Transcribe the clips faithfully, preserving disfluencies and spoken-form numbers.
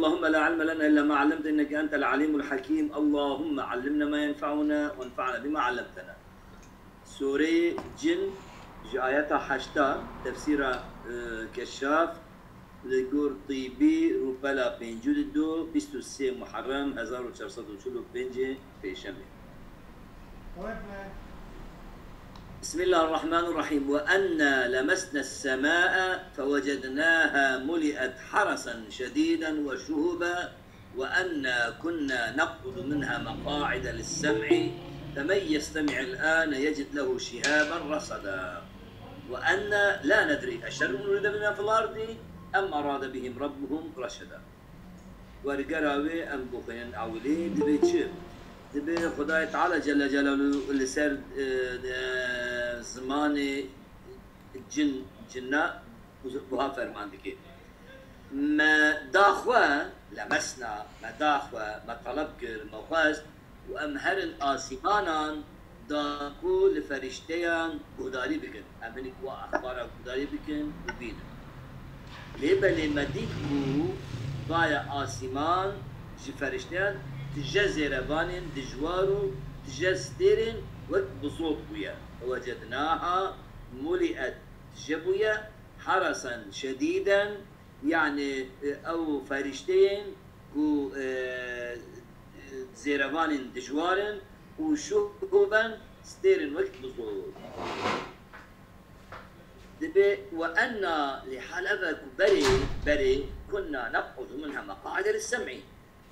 اللهم لا علم لنا إلا ما علمتنا إنك أنت العليم الحكيم. اللهم علمنا ما ينفعنا وانفعنا بما علمتنا. Sûreyê Cin ji ayeta heşta, tefsîra, e, Keşşaf, li gor Tîbî, rûpela pêncî û du, bîst û sê Muharrem hezar û çar sed û çil û pêncê, pêşemê. بسم الله الرحمن الرحيم. وأنا لمسنا السماء فوجدناها ملئت حرسا شديدا وشهبا وأنا كنا نقعد منها مقاعد للسمع فمن يستمع الآن يجد له شهابا رصدا. وأنا لا ندري أشر أريد بمن في الأرض أم أراد بهم ربهم رشدا. Wergera wê em bixwînin ewilî, dibê çi? Dibê Xwedayê Teala Celle Celaluhu li ser, e, e, zimanê cin, cinna buha ferman dike. Me da xwe, lemesna, me da xwe, me teleb kir, me xwest û em herin asîmanan da ku li ferîşteyan guhdarî bikin. Em hinek wa exbara guhdarî bikin û bînin. Lê belê me dît ku vaya asîman ji ferîşteyan tije zêrevanên dijwar û tije stêrên wek bizot bûye. Wecednaha muli'et, tije bûye, harasen şedîden, yanî, e, ew ferîşteyên ku, e, zêrevanên dijwar in û şuhuben stêrên wek bizot. Dibê we enna lê hal ev e ku berê, berê kunna neq'udu minha meqa'ide lissem'î,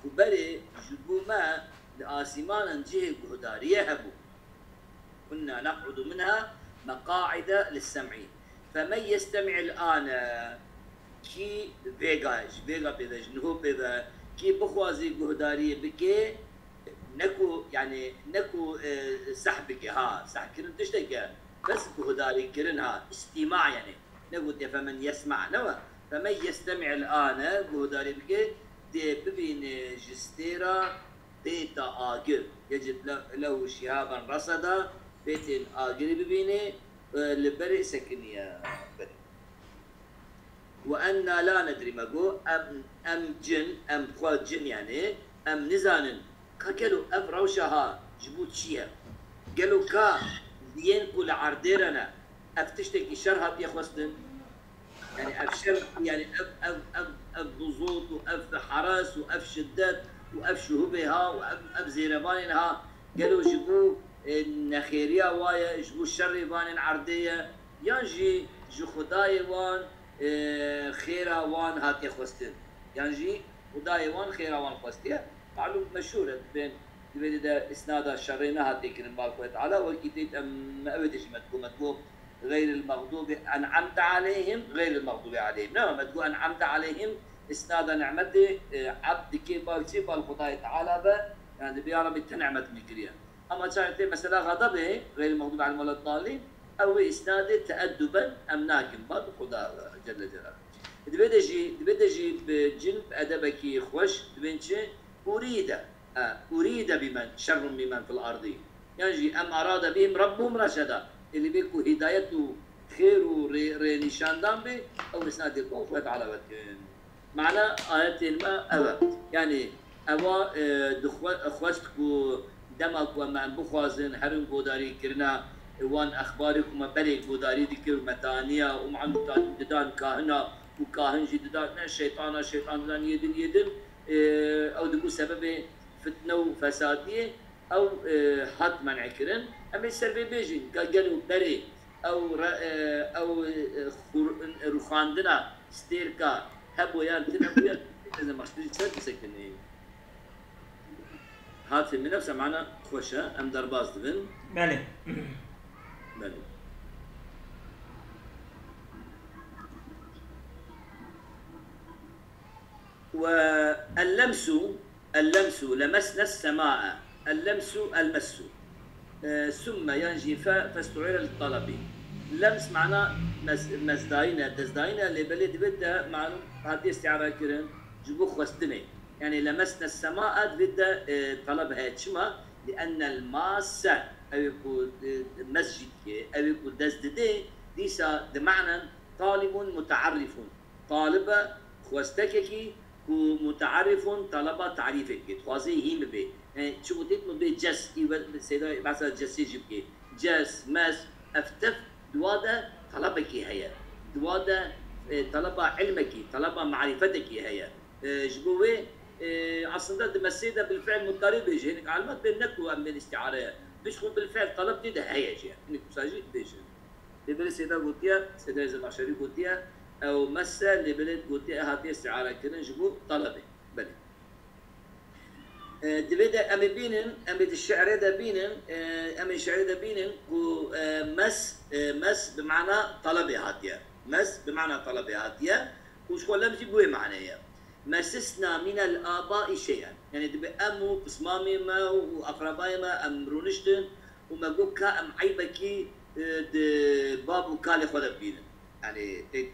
ku berê ji bo me li asîmanan cihê guhdariyê hebû. Kunna neq'udu minha meqa'ide lissem'î. Femen yestemi'il ane, kî vêga, ji vêga pê ve, ji niho pê ve, kî bixwazî guhdariyê bike, ne ku, yanî, ne ku, e, seh bike, ha, sehkirin tiştek e, bes guhdarîkirin, ha, îstîma, yanî, ne ku tê femen yesma, ne we, femen yestemi'il ane, guhdarî bike, dê bibîne ji stêra pêta agir, yecid le-, lehu şihaben reseda, pêtên agirî bibîne, e, li berê sekiniye. Berê. Ve enna la nedrî, me got, em, em cin, em xwe cin, yanî, em nizanin ka gelo ev rewşa ha ji bo çi ye? Gelo ka diyên ku li erdê re ne, ev tiştekî şer hatiye xwestin? Yanî ev şer, yanî ev, ev, ev, ev buzot û ev heres û ev şiddet û ev şuhubê ha û ev, ev zêrevanên ha, gelo ji bo, e, nexêriya wa ye, ji bo şerê vanên erdê ye, yan jî ji Xwedayê wan, e, xêra wan hatiye xwestin, yan jî Xwedayê wan xêra wan xwestiye? Malûm, meşhûr e, dibên, di vê de îsnada şerê nehatiye kirin, bar Xwedê Teala, wekî têt em, me ew ê dijî me digot, me digot, غير المغضوب أنعمت عليهم، غير المغضوب عليهم. Ne, me digot أنعمت عليهم, îsnada ni'metê, e, ebd dikê bal çi? Bal Xwedayê Teala be, yanî dibê ya Rebî te ni'met min kiriye. Ama çaxê tê mesela xedebê, غير المغضوب عليهم ولا الضالين, ew ê îsnadê teedduben em nakin, bal Xweda Celle Celaluhu. Di vê de jî, di vê de jî bi cin bi edebekî xweş dibên çi? Urîde. E, urîde bîmen şerrun mîmen fil ardî. Yan jî em arade bihim Rabbuhum reşeda. Ê li vê ku hîdayet û xêr û rê-, rênîşandan bê, ew îsnadê ku Xwedê Teala ve dikin. Mana ayetên me ev e. Yanî ewa, e, dixwe-, xwest ku dema ku em, em bixwazin herin godarî kirina wan exbarê ku me berê godarî dikir û me daniya û me didan kahina û kahin jî didan ne şeytana, şeytan didan yê din, yê din, e, ew dibû sebebê fitne û fesadiyê, ew, e, hat men'e kirin. Em ê ser vê bêjin, ka gelo berê ew re-, e, ew, e, xur-, rûxandina stêrka hebû yan tune bûye, ez ê maştirî ser bisekinî. Hatê min ev semana xweş e, em derbas dibin. Belê. Belê. Ve ellemsu, ellemsu, lemesnes semae. Ellemsu, elmessu. E, summe, yan jî fe, festu'ire li talebî. Lems mana mes-, mesdayîn e, destdayîn e, lê belê di vê de malûm hatiye îsti'are kirin ji bo xwestinê. Yanî lemesne sema, di vê de, e, taleb heye. Çima? Li ennel masse, ew ê ku, e, mes jî dike, ew ê ku dest didê, dîsa di manen talibun mutearrifun. Talib e, xwestekekî, ku mutearifun taleba tarîfê dike, dixwaze hîn bibe. E, çi gotît min bê ces, î ve-, seyda behsa cesê jî bike. Ces, mes, ev tef, di wa de talebekî heye. Di wa de, e, taleba ilmekî, taleba marîfetekî heye. E, ji bo wê, e, aslında di mesê de bilfiil mutarî bêje. Hinek almat bên ne ku em bên îstiare ye. Biş xwe bilfiil taleb tê de heye jî. Hinek wisa jî bêje. Lê belê Seyda gotiye, Seyda Zemaxşerî gotiye, ew messe, lê belê gotiye, hatiye istiare kirin ji bo talebê. Belê. E, di vê de em ê bînin, em ê di şi'rê de bînin, e, em ê şi'rê de bînin ku, e, mes, e, mes bi mana talebê hatiye. Mes bi mana talebê hatiye û ji xwe lem jî bi wê manê ye. Mesisna minel abai şey'en. Yani dibe em û pismamê me û akrabayê me em rûniştin û me got ka em eybekî, e, di bab û kalê xwe de bînin. Yani tê, e,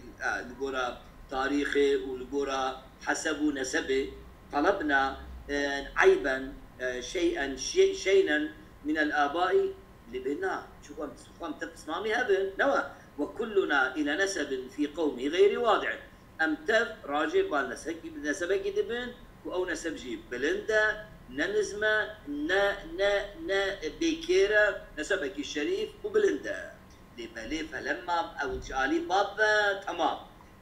li gora tarîxê û li gora heseb û nesebê talebna, e, eyben, e, şey'en, şey-, şeynen minel abai, lê bê na, çi xwe em, xwe em te pismamî hebin, ne we? Ve kulluna ile nesebin fî qewmî geyri wadi'in. Em tev rajê ba nesek-, nesebekî dibin ku ew neseb jî bilind e, ne nizm e, ne, ne, ne bêkêr e, nesebekî şerîf û bilind e. Lê belê felemma ew ji alî bab ve temam.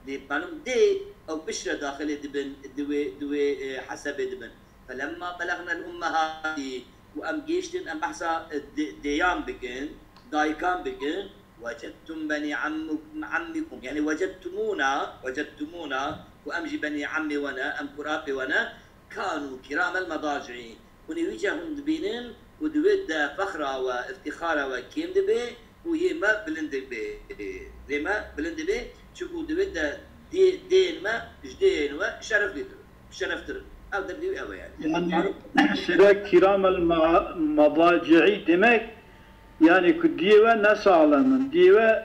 Lê benim dê ew piştre daxilê dibin, di wê, di wê, e, hesebê dibin. Felemma belaxnel ummehati, ku em gêştin, em behsa, e, dê-, dêyan bikin, dayikan bikin, Wecedtum benî emmikum, emmikum. Yani wecedtumûna, wecedtumûna, ku em jî benî emmê we ne, em kurapê we ne, kanu kiramel medaci'î. Hûn ê wî cih hûn dibînin ku di wê de fexra we, îftîxara we kêm dibe û yê me bilind dibe. Rê me bilind dibe, çunku di wê de dê-, dêyên me ji dêyên we şereflîtir, şereftir. Ev derdî wî ew e yani. Yani, Faruk? Sira kiramel ma-, medaci'î demek, yani ku diyê we ne saxlem in. Diyê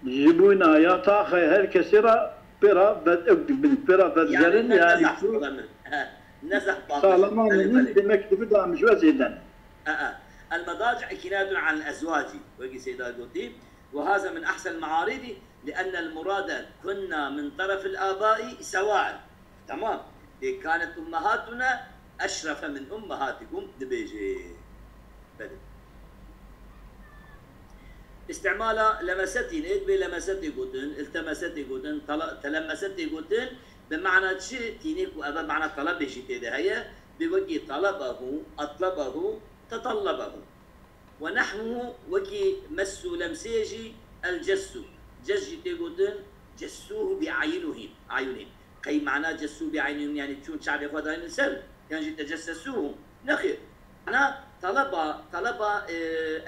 we ji bûna ya taxê her kesê re pê re ved-, ew dibin, pê re Yani vedgerin, ne, ne yani zehf ku saxlem in. He, ne zehf batir. Saxlema Belê, min belê. Demek ki bi da min ji we zêde ne. E, e. El medaci kinayetun anil ezwaci. Wekî Seyda gotî. Ve haza min ahsen mearidi, li'ennel murade kunna min terefil abai sewaen. Tamam. Lê kanet ummehatuna eşrefe min ummehatikum dibêje. Belê. Îstimala lemesetî, nê, bi lemesetê gotin, iltemesetê gotin, tala-, telemesetê gotin, bi mana çi? Tînê ku eve mana talebê jî tê de heye, bi wekî talabehu, atlebehu, tetallabehu. Ve nehwuhu, wekî messu lemsê jî, el cessu. Ces jî tê gotin, cessuhu bi ayunihim, ayunihim. Qey mana cessu bi ayunihim, yani çûn çavê xwe daynin ser, yan jî tecessesuhu. Nexêr. Ana taleba, taleba, e,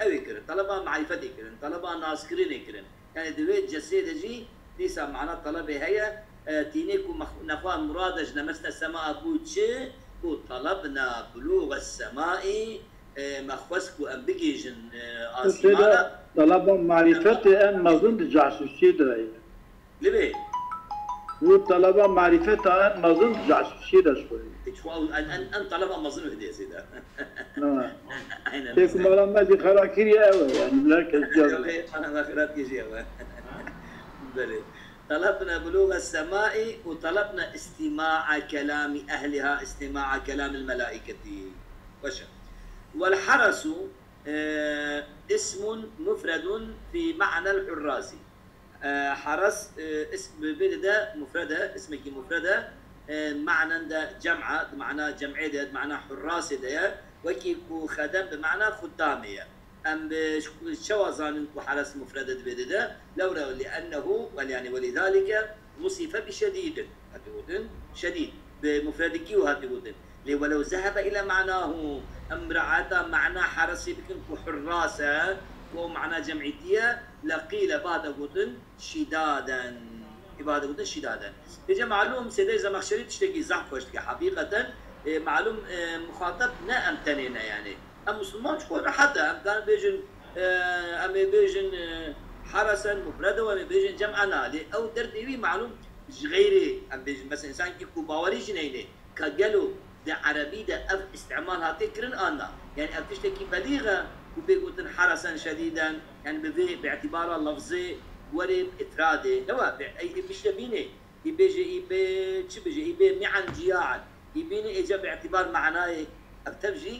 ew ê kirin, taleba marîfetê kirin, taleba naskirinê kirin. Yani di wê cesê de jî dîsa mana talebê heye, e, tînê ku mex-, nexwe murade ji lemesne semaa bû çi? Ku talebna bulûğes semai, e, me xwest ku em bigihîjin, e, asîmana. Taleba marîfetê en mezin di casusiyê de ye. Li bê. Û taleba marîfeta en mezin di casusiyê de ji xwe ye. Hiç xwe en, en, en taleba mezin û hidê zêde. Ha. Aynen. Tê ku mala me jî xera kiriye ew e, yani, bila kes ciya. Ew ê, mala me xera kiriye ew e. Belê. Talebna bulûğes semai û talebna îstîma'a kelami ehliha, îstîma'a kelamil melâiketi. Baş e. Wel harasu, e, ismun mufredun fî ma'nel hurrasi. E, haras, e, ism bi vê de mufred e, ismekî mufred e, e, manen de cem e, di mana cem'ê de, di mana hurrasê de ye, wekî ku xedem bi mana xuttamê ye. Em bi çawa zanin ku haras mufred e di vê de de? Lewra, li'ennehu, wel yani, welidalike, wusife bi şedîdin. Hatiye gotin, şedîd. Bi mufredikî û hatiye gotin. Lê welew zehebe ile manahu, em miraeta mana harasî bikin ku hurras e, ku ew mana cem'îtî ye, leqîle, bihate gotin, şîdaden. Ê bihate gotin şîdaden. Hêca malûm, Sêdeyê Zemexşerî tiştekî zehf xweş dike. Heqîqeten, e, malûm, e, muxateb ne em tenê ne, yani. Em Musulman ji xwe rehet e. Em karin bêjin, e, em ê bêjin, e, harasen mufred e, em ê bêjin cem'ena. Lê ew derdê wî malûm ji xeyrê, em bêjin, mesela, însankî ku bawerî jî neyne, ka gelo di erebî de ev îstimal hate kirin an na? Yani ev tiştekî belîx e ku bê gotin harasen şedîden, yani bi vê, bi îtibara lafzê werê îtiradê. Ne wa, bi, ey, ey, pişte bînê. Î bêje, î bê, çi bêje? Î bê mi'an ciyaen. Î bînî êca bi îtibar manayê ev tev jî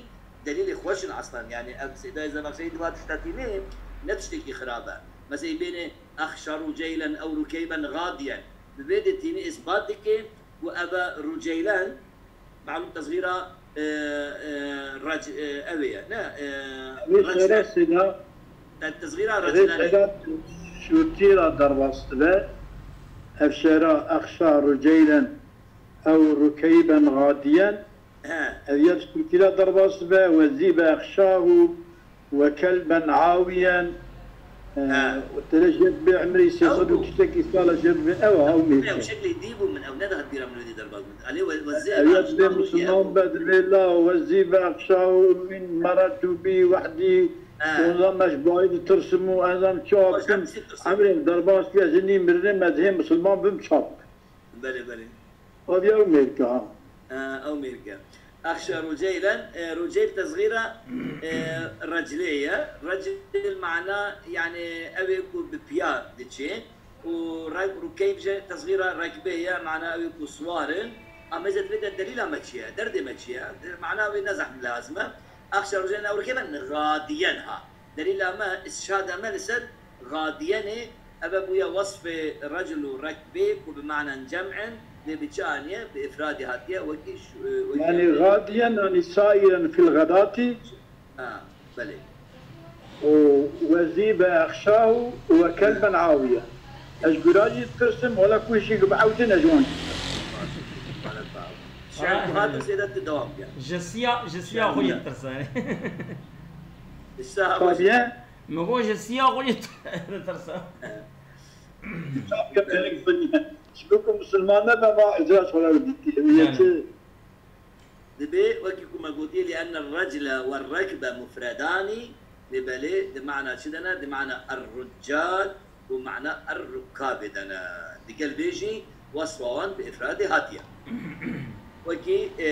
delîlê xweş in aslan. Yani ev Seydayê Zemaxşerî di va tişta tînê ne tiştekî xirab e. Mesela î bênê exşa ruceylen ew rukeyben gadiyen. Bi vê de tînî îsbat dike ku ev e ruceylen, malûm tesxîra, e, e, rec-, e, ew ê ye, ne? E, Ev ê reclen. Şêra Seyda, Te-, tesxîra ev ê reclen ê. Seyda Sûtî ra derbas dibe. Ev şêra exşa ruceylen ew rukeyben gadiyen. He. Ev yek Sûtî ra derbas dibe, wezîbe exşahu, وكلبا عاويا. Ha. Tere jêr bê emrê sê sed û tiştekî sala jêr bê ew ha, ew mêrke. Ew şeklê dî bû min, ew nedihat bîra min wê dî derbas min. Alê we, we zê Ew ya dibê misilman be, dibê la wezî be exşa û min mera tûbî wehdî. Ha. Ondan me ji bayî ditirsim û ez em çawa bikim. Emrê derbas diye jinî mirinê me dihê misilman bim çap. Belê, belê. Ev ya ew mêrke ha. E, ew mêrke. Exşa ruceylen, e, ruceyl tesxîra, e, reclê ye. Recil mana, yani, ew ê ku bi piya diçê. Û re-, rukeyb jî tesxîra rekbê ye, mana ew ê ku siwar in. Amê zê divê de delîla me çi ye? Derdê me çi ye? De-, mana wê ne zehf lazim e. Exşa ruceylen ew rukeyben gadiyen ha. Delîla me, îstişhada me li ser gadiyenê, ev e bûye wesfê recl û rekbê ku bi manen cem in, lê bi çi aniye? Bi îfradî hatiye, wekî ş-, e, wekî Yani gadiyen, yani sairen fil gadati. Ha, belê. Û wezîbe exşahu we kelben awiye. Ez gura jî ditirsim, wela ku jî bi ewtin ez wan. Şiir ku hatin sêde tu dewam ke. Ji siya, ji siya xwe yê tirse. Ji siya xwe Tabiye. Min got ji siya xwe yê tirse. Tabiye, belê, belê. Ji bo ku misilman nebe, ma icra şola dîtî. Yani. Yekê. Dibê, wekî ku me gotiye, لأن الرجل والركب مفردان، lê belê di mana çi de ne? Di mana الرجال û mana الركاب de ne. Digel vê jî wesfa wan bi îfradê hatiye. Wekî, e,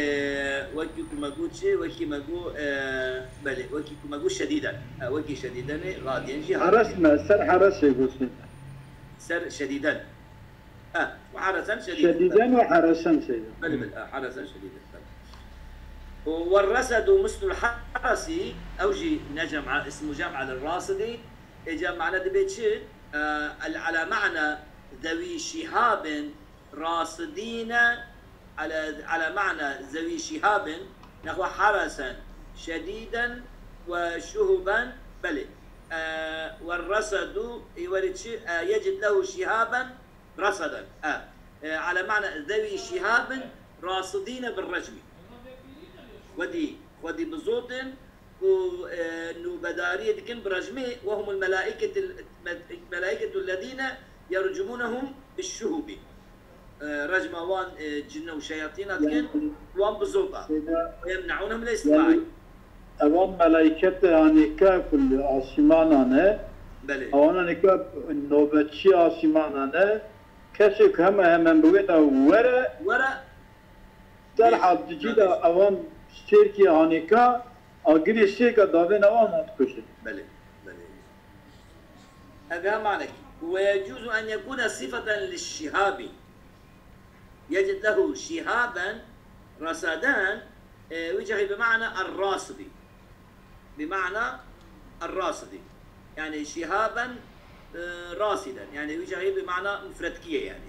wekî ku me got çi? Wekî me got, e, belê, wekî ku me got şedîden. E, wekî şedîdenê gadiyen jî hatiye. Heres me, ser heresê gotin. Ser şedîden. Ha, وحرسا شديدا. شديدا وحرسا سيدا. Belê, belê, ha, حرسا شديدا. Belê. والرسد مثل الحرس، ew jî ne cem'a, ismu cem'a li rasidî. Êca mana dibe çi? E, el-, على معنى ذوي شهاب راصدين، على، على معنى ذوي شهاب، nexwe حرسا شديدا وشهبا، belê. E, والرسد, ê werê çi? E, يجد له شهابا رصدا. Ha. E, على معنى ذوي شهاب راصدين بالرجم. Xwedî, xwedî bizotin ku, e, nûbedariyê dikin bi rejmê, وهم الملائكة ال-، ملائكة الذين يرجمونهم بالشهب. E, rejma wan, e, cinne û şeyatîna dikin, wan bizota. ويمنعونهم الاستماع. Evan melaykete anîka ku li asîmana ne, Belê. Ewana nîka nobetçî asîmana ne, kesê ku heme hemen bi wê de were, Were. Derha dicî de evan sêrkî anîka, agirê sêrka davên ewan hat kuşin. Belê, belê. Ev ya manekî. ويجوز أن يكون صفة للشهاب. يجد له شهابا رصدا، e, wî cahî bi mana الراصد. بمعنى الراصد. Yani şihaben, e, rasiden. Yani wî cahî bi mana mufredkî ye yani.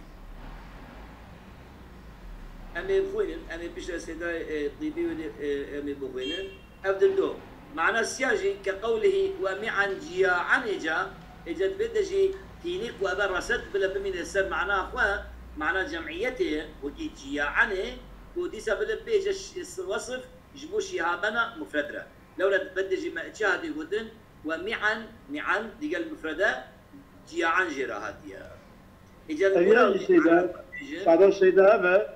Em ê bixwînin, em ê piştre sêdayê, e, tîbî wê, e, em ê bixwînin. Ev di do. Mana siya jî ke qewlihî we mi'an ciyaen êca, êca divê de jî tînî ku eve resed bile bimîne ser mana xwe, mana cem'iyetê ye, wekî ciyaenê, ku dîsa bile bêje ş-, s-, wesif ji bo şihabena mufred re. Lewra di vê de jî me çi hatiye gotin? We mi'an, mi'an digel mufrede ciyaen jê re hatiye. Êca li Ev gora ya jî wî seyda, bêjin. Sada seyda ev e.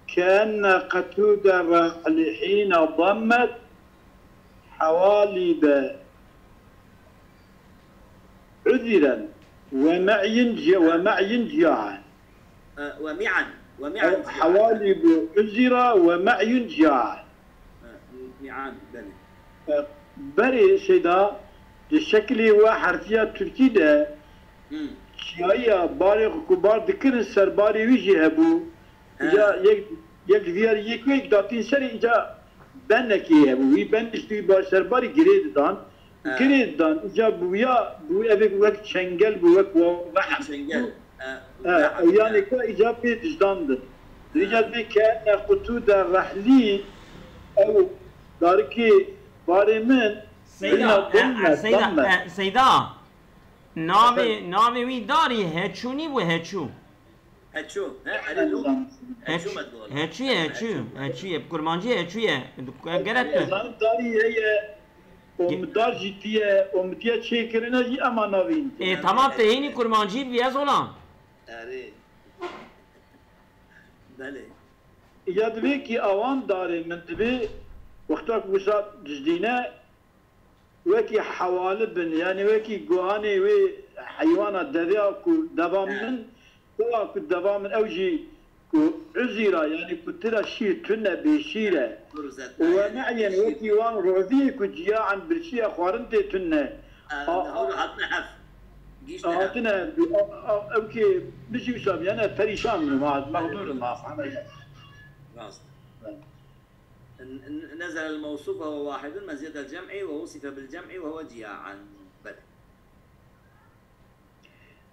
Keenne qetude re li hîna dammet hewalî be uziren we me'yin ciya, we me'yin ciyaen. E, we mi'an, we mi'an ciyaen. Hewalî bi uzira we me'yin ciyaen. E, mi'an, belê. E, berê seyda di şekilê we herfiya Tirkî de Hmm. Çiyayiya barê xwe ku bar dikirin, serbarê wî jî hebû. Îca yek, yek ji vî yarî yek wek datîn serê, îca benekê hebû. Wî ben ji wî bar serbarî girê didan. Girê didan. Îca bi wî ya, bi wî evê wek çengel bû, wek wa-, weheb bû. Çengel. He, ew yanê ku îca pê dijdandin. Îca dibê ke ne qutu de rehlî ew darikê barê min. Seyda, Seyda, e, Seyda, navê, navê wî darî Heçû nîbû, Heçû. Heçû, he, erê, Heçû, Heçû me digot. Heçû ye, Heçû, Heçû ye. Bi kurmancî Heçû ye. Gerek e. Zanim darî heye, omidar jî tiye, omidiye çêkirine jî ema navîn. Ê, tamam, te hênî kurmancî bi ez ola. Erê. Belê. Ya divê kî awan darê min divê wexta ku wisa dijdîne, wekî hewali bin, yanî wekî guhanê wê heywana devê ya ku deva min, deva ku deva min ew jî ku uzîra, yanî ku tira şîr tune bêşîr e. Û we ne'yen wekî wan roviyê ku ciya an birçî ye xwarin tê tune. Hatine hev. Hatine hev. Ew kê bijî wisa biyane perîşan bin, ma mexdûr in, ma fehme ye. Rast. نزل الموصوف وهو واحد منزلة الجمع ووصف بالجمع وهو جياعا. Belê.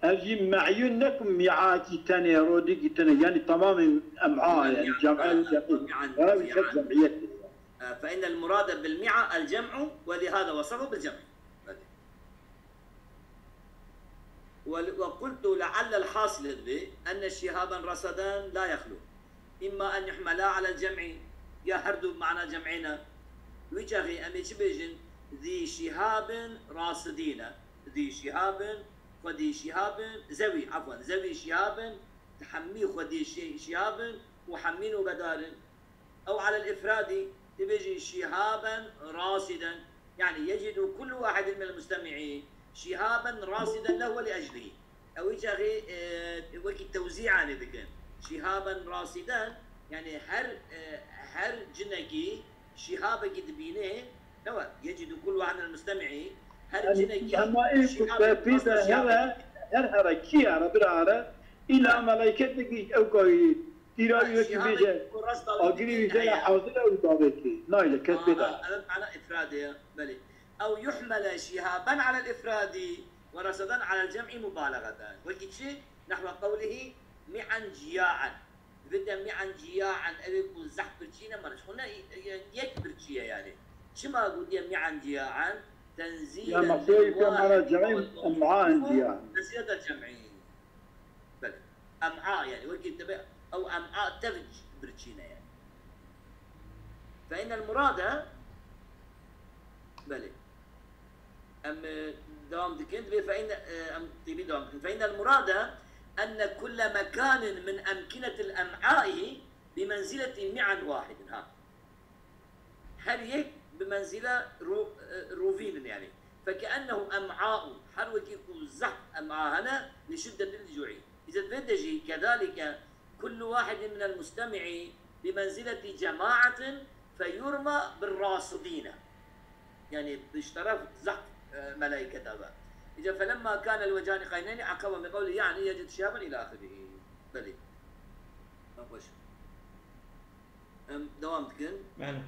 Ev jî me'yûn ne ku mi'akî tenê, rodîkî tenê, yanî tamamê em'a, yanî cem'e, cem'î. Ev jî cem'iyet. فإن المراد بالمعة الجمع ولهذا وصفه بالجمع. Belê. وقلت لعل الحاصل هدبي أن شهابا رصدا لا يخلو، إما أن يحملا على الجمع، يا هردو بمعنى جمعنا، ويجاغي أمي چبيجن ذي شهاب راصدين، ذي شهاب، وذي شهاب، ذوي، عفوا، ذوي شهاب، تحمي خذي شهاب، وحمين وبدار. أو على الإفراد، تبيجي شهابا راصدا، يعني يجد كل واحد من المستمعين شهابا راصدا له ولأجله. أو يجاغي، آه، وكي توزيعا بكن. شهابا راصدا، يعني هر، آه، هر جنكي شهابكي دبينه، نوا يجد كل واحد من المستمعين، هر جنكي شهابا راصدا. Her here kî here, bira here, îla melaîketekî ew kayî. Tîra wî wekî bêje, agirî wî jê hazir e û davêtê. Nayê kes pê de. Ev mana îfradê ye. Belê. Ew yuhmele şihaben alel îfradî ve resedan alel cem'î mubaleğeten. Wekî çi? Nehwe qewlihî mi'an ciyaen. Divê te mi'an ciyaen, ew ê ku zehf birçî ne, meriç xwe ne, yek birçî ye yanî. Çima gotiye mi'an ciyaen? Tenzîlen lil wahid. Ya mexsûdê pê mana cem'î, em'an ciyaen. Tenzîlete cem'î. Belê. Em'a, yani wekî tebe ew em'a tevc birçîne yani. Fe innel murade, belê. Em, e, devam dikin, ve fe inne, e, em tîbî devam dikin. Fe innel murade enne kulle mekanin min emkinetil em'ai bi menzileti mi'an wahidin. Ha. Her yek bi menzîla ro-, e, rovîn in, yani. Fekeennehu em'a'un, her wekî ku zehf em'a hene, li şiddetil cu'i. Îzet vê de jî, kedalike, kullu wahidin minel mustemi'i bi menzileti cema'atin feyurma bir rasidîne. Yani, bi şeref zehf, e, melaîketa ve. Îca felemma kânel wecani qayneynî aqaba bi qewli yani yecid şihaben ila ahirî. Belê. Xweş. Em devam dikin. Bele.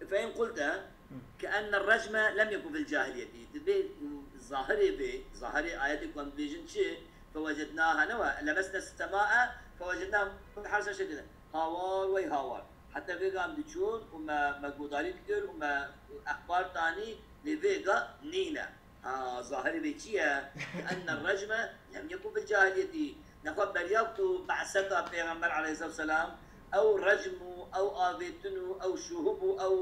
Fe in qulte ke enne recme lem yekun fil cahiliyeti. Divê zahirê vê, zahirê ayetê ku em dibêjin çi? Fewecednaha, ne wa, lemesne semae, fewecednaha harsen şedîden. Hawar wey hawar. Heta vêga em diçûn û me, me godarî dikir û me exbar tanî lê vêga nîne. Ha, zahirê vê çi ye? Enne recme lem yekun fil cahiliyetî. Nexwe beriya ku behseta Pêxember aleyhisselatu vesselam, ew recm û ew avêtin û ew şuhub û ew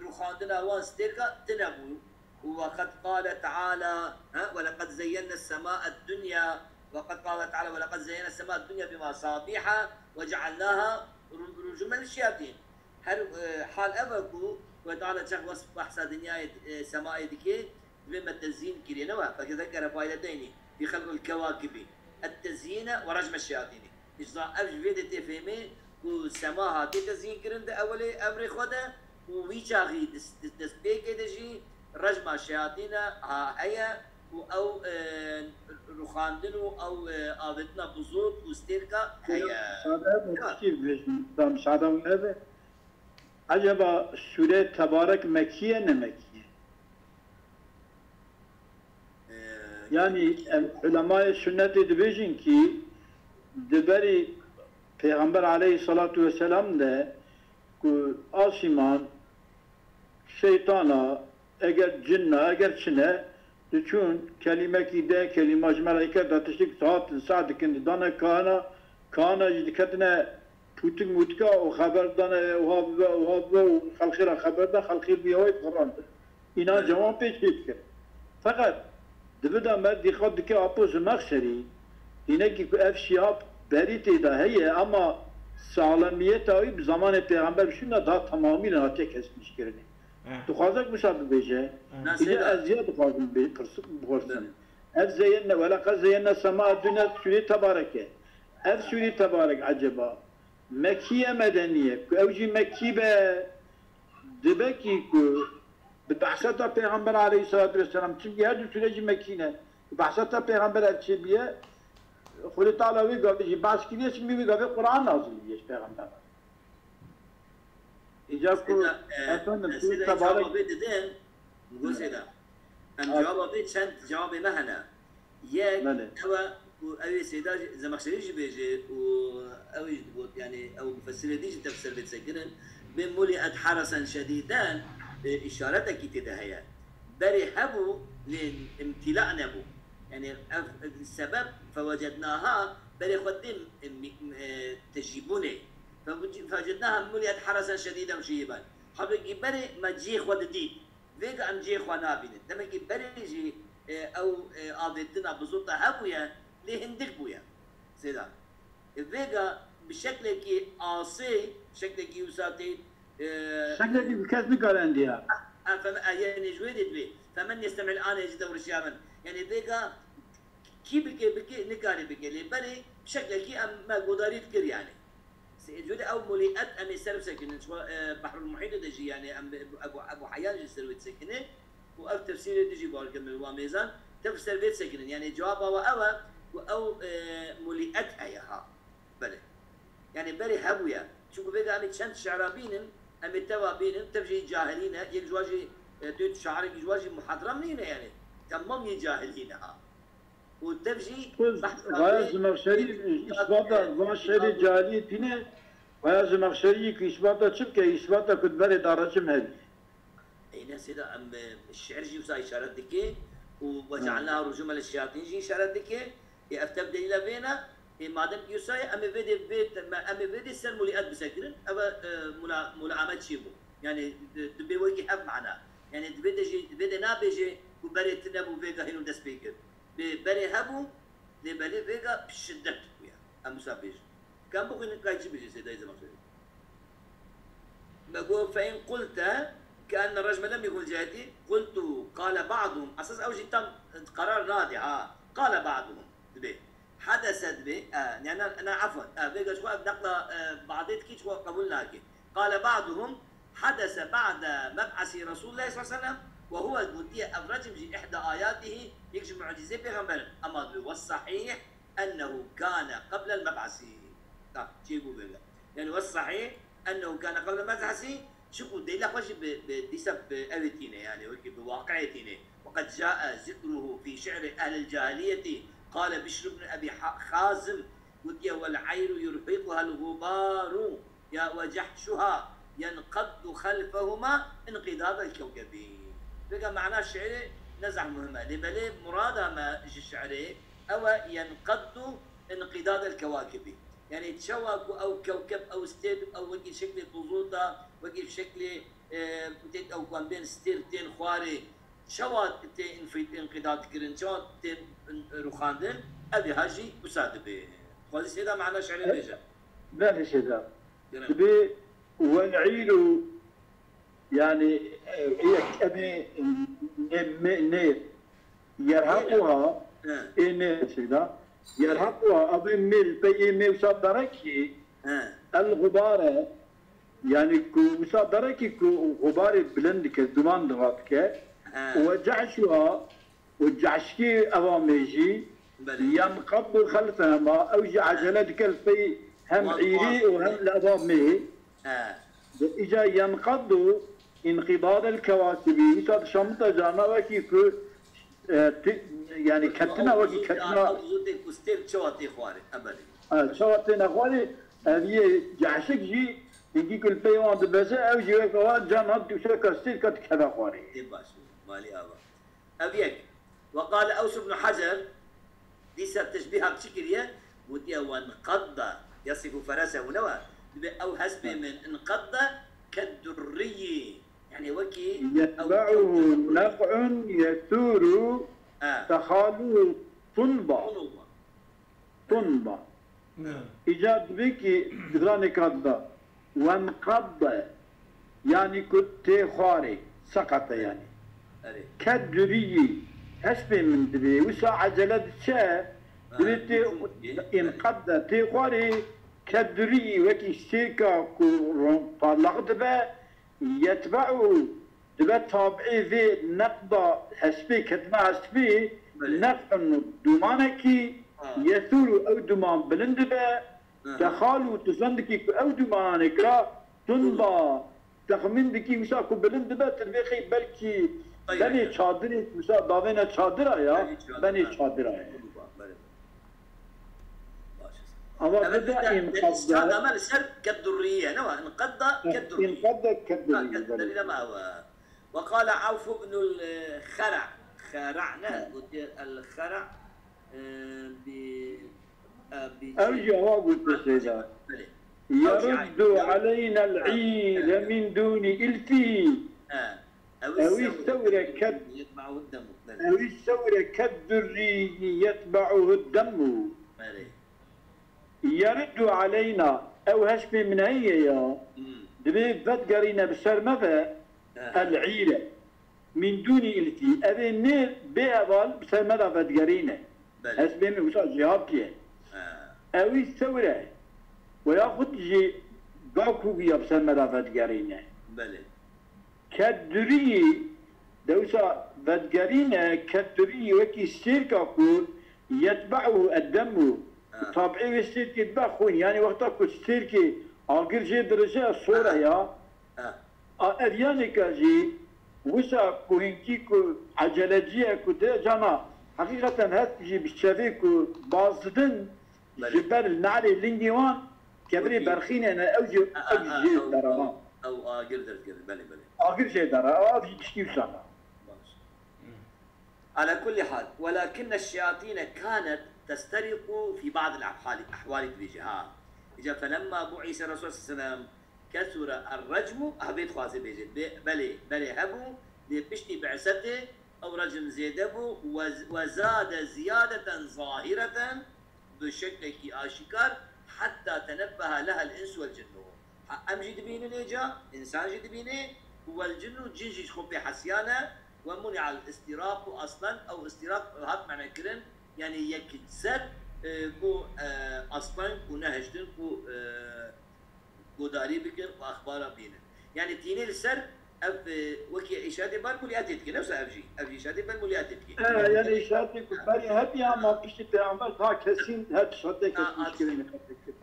rûxandina wan stêrka tine bû. Û we qed qale teala, ha, we leqed zeyyenne sema eddunya, we qed qale teala, we leqed zeyyenne sema eddunya bima sabiha ve cealnaha ru-, rucumen lişşeyatîn. Her, e, hal ev e ku we Teala çax wesf behsa dinyayê, e, semayê dike, Divê me tezîn kirî, ne we? Fekezekere faydeteynî fî xelqil kewakibi. Et tezîne ve recme şeyatînî. Îşza ev ji vê de tê fêmê ku sema hatê tezîn kirin di ewelê emrê xwe de û wî çaxî dis-, dis-, destpêkê de jî recma şeyatîne ha heye û ew, e, rûxandin û ew, e, avêtina bizot û stêrka heye. Şade hebe, Ya. Tiştî bibêjim, da mîşada min hebe. Eceba sûre Tebarek Mekkî ye, ne Mekkî ye? E, Yanî, em, ulemayê sunnetê dibêjin kî di berî Pêxember aleyhissalatu vesselam de ku asîman, şeytana, eger cinna, eger çi ne, diçûn kelîmekî de, kelîma ji me re êkerd, da tiştek dihatin, sa dikin, didane kahina, kahina jî diketine pûtik mûtika û xeber dane, wiha bibe, wiha bibe û xelkê re xeber da, xelkê bi yawayî dixirandin. Înanca wan pê çê dikir. Feqet di vida me dîqat dike Apo Zimexşerî, hînekî ku ev şîha berî tê de heye, ama saxlemiyeta wî bi zamanê Pêxember bi şûna daha temamî hatiye kesbîşkirinê. Eh. Dixwaze ku wisa bibêje, Na îca seyda. ez ya dixwazim bê-, pirs-, bixwazim. Ev zeyenne, wela qe zeyenne sema dunya sûrê Tebarek e. Ev sûrê Tebarek eceba Mekkî ye, Medenî ye? Ku ew jî Mekkî be, dibe kî ku bi behseta Pêxember aleyhissalatu vesselam, çimkî her du sûre jî Mekkî ne. Bi behseta Pêxember ev çêbiye, Xwedê Teala wê gavê jî behs kiriye, çimkî wê gavê Quran nazil bûye ji Pêxember. Îca ku Seyda, e, efendim, e, tu Seyda, em tebarek cevabê didin. Go Seyda. Em cevaba vê çend cevabê me hene. Yek, Belê. ew e ku ew ê Seyda jî, Zemexşerî jî bêje û ew ê jî digot, yanî ew mufessirê dî jî tev ser vê disekirin. Bê muli'et heresen şedîden, e, îşaretekî tê de heye. Berê hebû, lê imtila nebû. Yanî ev, ev sebeb fewecednaha berê xwe dê, e, mi-, e, tejîbûnê. Fewec-, fewecednaha muli'et heresen şedîden û şehiban. Halbekî berê me cihê xwe didît. Vêga em cihê xwe nabînin. Demekî berê jî, e, ew, e, avêtina bizota hebûye, lê hindik bûye. Seyda. E, vêga bi şeklekî asê, şeklekî wisa tê, e, Şeklekî ku kes nikare endiya. E, fem-, e, yanî ji wê dê divê. Femen yestemi'il ane jî dewrişiya min. Yanî vêga kî bike, bike, nikare bike. Lê berê bi şeklekî em me godarî dikir yanî. Se-, ji wê de ew mulîet em ê ser bisekinin. Ji xwe, e, Behrul Muhîtê de jî, yanî em bi Ebu, Ebu Heyyan jî ser wê disekine. Û ev tefsîrê dijî bar kir min wa mêzan. Tev ser vê disekinin. Yanî cewaba we ew e ku ew, e, mulîet heye ha. Belê. Yanî berê hebûye. Çunku vêga em ê çend şi'ra bînin, em ê teva bînin, tev jî cahilî ne. Yek ji wan jî, e, tu şa'irekî ji wan jî muhedrem nîne yanî. Temam yê cahilî ne ha. Û tev jî Xwe behsa vaya vê Zimexşerî, îsbata van şerê cahiliyê tîne, vaya Zimexşerî ku îsbata çi bike, îsbata ku di berê de reçim hebî. Eyne sêda em, e, şiir jî wisa îşaret dike û we cealnaha rucûmen lişşeyatîn jî îşaret dike. Ê ev tev delîla vê ne. Ê madem ki wisa ye, em ê vê dê, vê, em ê vê dê ser mulîet bisekirin. Ev e, mula-, mulaemet çi bû? Yanî, e, dibê wekî hev mana. Yanî, di vê de jî, di vê de nabêje ku berê tune bû, vêga hîn û dest pê kir. Bê berê hebû, lê belê vêga bi şiddet bûye. Em wisa bêjin. Ka em bixwînin, ka çi bêje Sêdayê Zemaxşerî? Me got, "Fe in qulte ke enne rejme lem yekun ceheti, qultu qale ba'duhum." Esas ew jî tam qerar nade, ha. Qale ba'duhum dibe. Hedese dibe, e, yani, na, efwen, e, vêga ji xwe ev neqla, e, ba'dê dikî, ji xwe qebûl nake. Qale ba'duhum, hedese ba'de meb'asi Resulullah sallallahu aleyhi ve sellem ve huve, gotiye ev recm jî ihda ayatihi, yek ji mucizê pêxember in. Ema dibe, ve sahih ennehu kane qeblel meb'asi. Ha, çê bû vêga. Yani, ve sahih ennehu kane qeblel meb'asi, çiku dêla xwe jî bi, bi, dîsa bi evê tîne, yani, wekî bi waqi'ê tîne. Ve qed cae zikruhu fî şi'ri ehlil cahiliyeti, qale Bişr ibn Ebî Ha-, Xazim, gotiye, "Vel ayru yurhiquhel gubaru ya ve cehşuha yenqaddu xelfehuma inqidadel kewkebi." Vêga mana şi'rê ne zehf muhim e. Lê belê murada me ji şi'rê ew e, yenqaddu inqidadel kewakibî. Yani çawa ku ew kewkeb, ew stêr, ew wekî şeklê buzûta, wekî şeklê, e, tê ew ku em bên stêr tên xwarê, çawa tê infî-, inqidad kirin, çawa tên in-, rûxandin, ev ha jî wisa dibe. Xwezî sêda mana şerê bêje. Belê sêda. Dibe, "Vel îru", yani, e, yek, em ê nê, nê, nê, yerhequha, He. ê nê sêda. Yerhequha, ev ê mêl, pey ê mêl wisa derekî, He. el gubare, yani ku wisa derekî ku gubarê bilind dike, duman diha dike. He. Ve cehşuha, û cehşkî eva mê jî Belê. Yenqeddu xelfehema, ew jî ecele dike li pey hem Wan, îrî wan. Û hem li eva mê. He. Îca yenqeddu înqidadel kewakibî. Îsa dişamita carna wekî ku, e, ti-, yani ketina wekî ketina. Zûtê ku stêr çawa tê xwarê. E, belê. E, çawa têne xwarê, ev yê cehşik jî, hingî ku li pey wan dibeze, ew jî wek wan carna dûşeka stêrka dikeve xwarê. Tê baş. Malî ava. Ev yek. Ve qale Ews ibn Hacer, dîsa teşbîha bi çi kiriye? Gotiye, "Wenqadda yesifu feresehu", ne wa? Dibe ew hespê min, inqadda keddurriyî. Yani wekî ew Yetbe'uhu nef'un yesûru Ha. Tehaluhu tunba. Tunba. Tunba. Ne. Îca dibê ki cudranê ka dida. Wenqadde. Yani ku tê xwarê. Seqete yani. Erê. Kedduriyî. Hespê min dibê. Wisa ecele diçe. Ha, Dibê tê mümkün değil. Înqadde tê xwarê. Kedduriyî wekî sêka ku ron parlaq dibe. Yetbe'u dibe tabi'ê vê neqda hespê, ketina hespê, Belê. Nef'un dûmanekî, Ha. Yesûru ew dûman bilind dibe, Aha. Texalu tu zan dikî ku ew dûmananê kira tunba, texmîn dikî wisa ku bilind dibe, tu dibê xey belkî Qey benê weke. Çadirê, wisa davêne çadira ya, Benê çadira. Benê çadira ya. Tunba, belê. Ama Evet, bide de, de, înqadde. Îskan ama li ser keddurriye, ne var? Înqadda keddurriye. Înqadde keddurriye, Ha, keddurriye belê. Ama var. Ve qale Avf ibnul, e, Xera. Xera ne? Ha. Gotiye el Xera, e, bi, e, bi Ev jî awa gotiye Seyda. Belê. Ew jî Yeruddu aynı. Aleyna el-îre min dûnî iltî. Ha. Ew î sewre ked-, Yetba'u demu. Belê. Ew î sewre keddurrî yetbe'uhu demu. Belê. Yeruddu aleyna, ew hespê min heye ya, Hmm. Dibê vedigerîne bi ser me ve, He. El-îre. Min dûnî iltî. Ev ê nê bê heval bi ser me de vedigerîne. Belê. Hespê min wisa cihatiye. He. Ew î sewre. Ve yaxud jî gaku ya bi ser me de vedigerîne. Belê. Kedduriyî, dewsa vedigerîne, kedduriyî wekî sêrka ku yetbe'uhu eddemu, Ha. Tabi'ê wê sêrkê dibe xwîn. Yani wexta ku sêrkê agir jê dirije, sor e Ha. Ya. Ha. A, ev yanêka jî wisa ku hinkî ku ecelecî ye ku de cana heqîqeten hest jî bi çevê ku baz didin, Belê. Ji ber li nalê lingê wan kevirê Wekî- berxînê ne, ew jî, A, a, ew a, jê ew, dera ew, wan. Ew agir derdikirin, belê, belê. Agir jê dera, ew jî tiştî wisa ne. Baş. على كل حال، ولكن الشياطين كانت تسترق في بعض الأحوال، أحوال dibêje, ha. Îca فلما بعث الرسول صلى الله عليه وسلم كثر الرجم, ah, vê dixwaze bêje. Be-, belê, belê hebû, lê piştî bi'setê ew recm zêde bû, we, we zade ziyadeten zahireten, bi şeklekî aşîkar, hetta tenebbeha lehel ins wel cinnu. Ha, em jî dibînin êca, însan jî dibîne, û wel cinnu, cin jî ji xwe pê hesiyane, we muni'al istiraqu aslan, ew istiraq hat mane kirin, yani yekser, e, ku, e, aslan ku nehiştin ku, e, godarî bikin û exbara bînin. Yani tînê li ser ev, e, wekî îşadê ber muliyatê dike. Ne wisa ev jî. Ev jî îşadê ber muliyatê dike. E, yani îşadê ku berê hetiye ama piştî pêxember daha kesîn her tiştê Ha, kesîn at- kirin.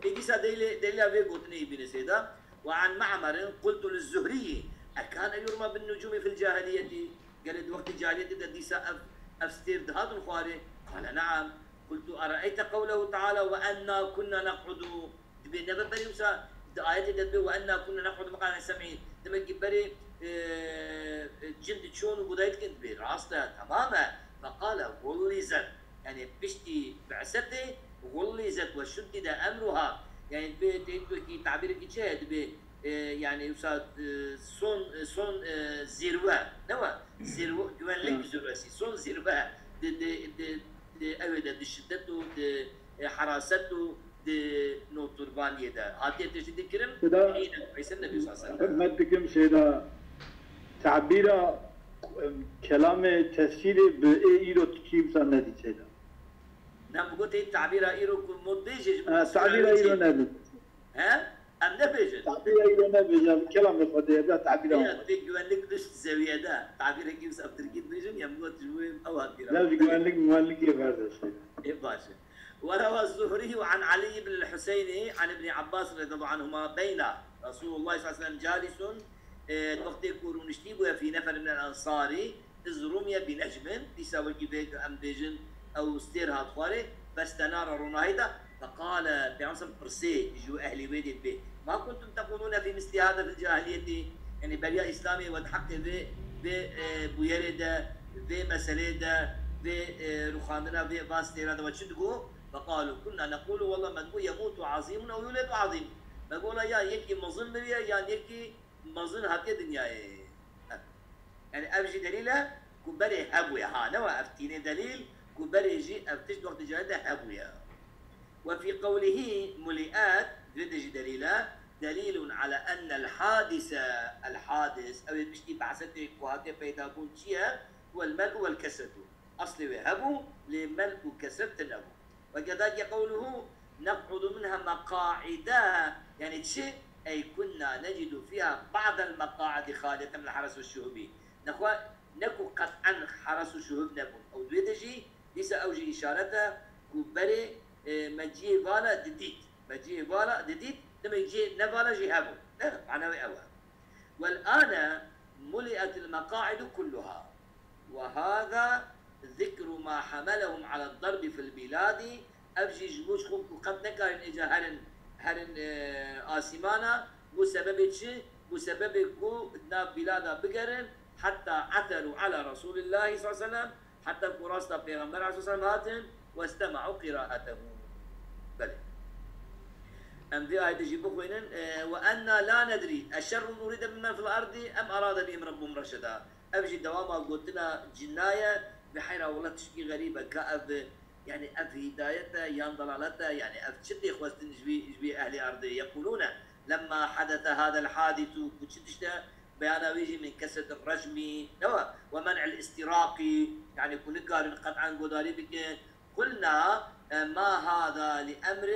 Ê dîsa delîlê, delîla vê gotinê bîne Seyda. Ve an Ma'merin qultu liz-Zuhriyyi ekane yurma bin-nucumi fil-cahiliyeti. Gelê di wextê cahiliyetê de dîsa ev, ev stêr dihatin xwarê? Qale ne'am. Qultu eraeyte qewlehu teala ve enna kunna neq'udu. Dibê nebe berê wisa di ayetê de dibê ve enna kunna neq'udu meq'ade sem'î. Demek ki berê, e, e, cin diçûn û guday dikin dibê. Rast e, temam e. Feqale gullizet. Yani piştî bi'setê gullizet ve şuddide emruha. Yani dibê tê wekî tabîrekî çi heye dibê, e, yani wisa, e, son, e, son, e, zirve. Ne wa? Zirve, güvenlik zirvesi. Son zirve. Di, di, di, di, ew ê de di şiddet û di e, heraset û di noturvaniyê de hatiye tecrîdî kirin. Seyda, hîne Eysen Nebî sallallahu aleyhi ve sellem. Hurmet dikim Seyda, tabîra, em, kelamê tefsîrê bi ê îro tu kî wisa nedî Seyda. Na, bi gotê tabîra îro ku mod bêje ji Ha, tabîra îro nedî. He? Em nebêjin. Tabîrek de nebêje, kelamê Xwedê ye, da tabîra Ya, vê güvenlik üst seviyede. Tabîrekî wisa bi tirkî dibêjin, ya min got ji bo ew hat bîra. Ne, ji güvenlik, müvenlikê berdest. Ê, baş e. وروى الزهري عن علي بن الحسين عن ابن عباس رضي الله عنهما بين رسول الله صلى الله عليه وسلم جالس، e, wextê ku rûniştî bûye في نفر من الأنصار إذ رمي بنجم، dîsa wekî vê ku em bêjin ew stêr hat xwarê, فاستنار ronahî da, فقال، Peyxember pirsê ji ehlî wê dê dibê: ما كنتم تقولون في مثل هذا في الجاهلية؟ Yanî beriya Îslamê we di heqê vê, vê, e, bûyerê de, vê meselê de, vê, e, rûxandina vê van stêra de we çi digot? فقالوا: كنا نقول والله me digot يموت عظيم أو يولد عظيم. Me got wela ya yekî mezin miriye yan yekî mezin hatiye dinyayê. Yani ev jî delîl e ku berê hebûye. Ha, ne wa ev tînê delîl ku berê jî ev tişt wextê cahilî de hebûye. وفي قوله ملئت، vê de jî delîl e. دليل على أن الحادث، الحادث، ew ê piştî behsetê ku hatiye peyda bûn çi ye? هو الملء والكسرة. Eslê wê hebû, lê mel'u û kesir tune bû. وكذلك قوله نقعد منها مقاعد، yani çi? أي كنا نجد فيها بعض المقاعد خالية من الحرس والشهب. Nexwe ne ku qet'en heres û şuhub nebûn. Ew di wê de jî, dîsa ew jî îşaret e ku berê, e, me cihê vala didît. Me cihê vala didît, demek cihê nevala jî hebû. Ne, mana wê ew e. والآن ملئت المقاعد كلها. وهذا ذكر ما حملهم على الضرب في البلاد. Ev jî ji bo ji xwe ku qet nekarin êca herin, herin, e, asîmana, bû sebebê çi? Bû sebebê ku di nav bîlada bigerin, حتى عثروا على رسول الله صلى الله عليه وسلم، heta ku rasta Pêxember aleyhisselam hatin, واستمعوا قراءته. Belê. Em vê ayetê jî bixwînin, e, وأنا لا ندري أشر أريد بمن في الأرض أم أراد بهم ربهم رشدا. Ev jî dewama gotina cinna ye, vê heyra wela tişkî xerîb e, ka ev, yani ev hidayet e yan dalalet e, yani ev çi tê xwestin ji vî, ji vî ehlê erdê? يقولون لما حدث هذا الحادث، ku çi tişt e, beyana wê jî من كثرة الرجم، ne wa, ومنع الاستراق، yani ku nikarin qet'an godarî bikin. قلنا، e, ما هذا لأمر،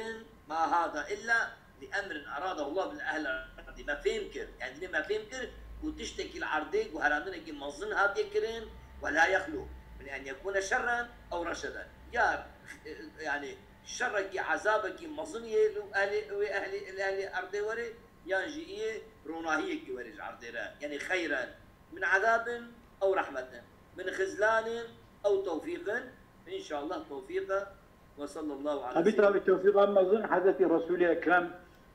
ما هذا إلا لأمر أراده الله بأهل الأرض. Me fêm kir, yani me fêm kir ku tiştekî li erdê guherandinekî mezin hatiye kirin, ولا يخلو من أن يكون شرا أو رشدا. Ya, e, yani şerekî, ezabekî mezin yê li ehlê, wê ehlê, li ehlê erdê were, yan jî yê ronahiyekî were ji erdê re. Yani خيرا من عذاب أو رحمة، من خذلان أو توفيق. إن شاء الله توفيق. وصلى الله على Tabi, tabi, tevfîqa mezin Hezretî Resûlê Ekrem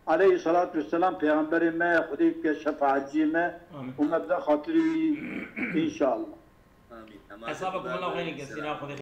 aleyhissalatu vesselam, peyxemberê me, Xwedê bike şefaetçiyê me Amin. û me bide xatirî wî, înşallah. آمين. Hesaba ku mala xwe nî kesî na Xwedê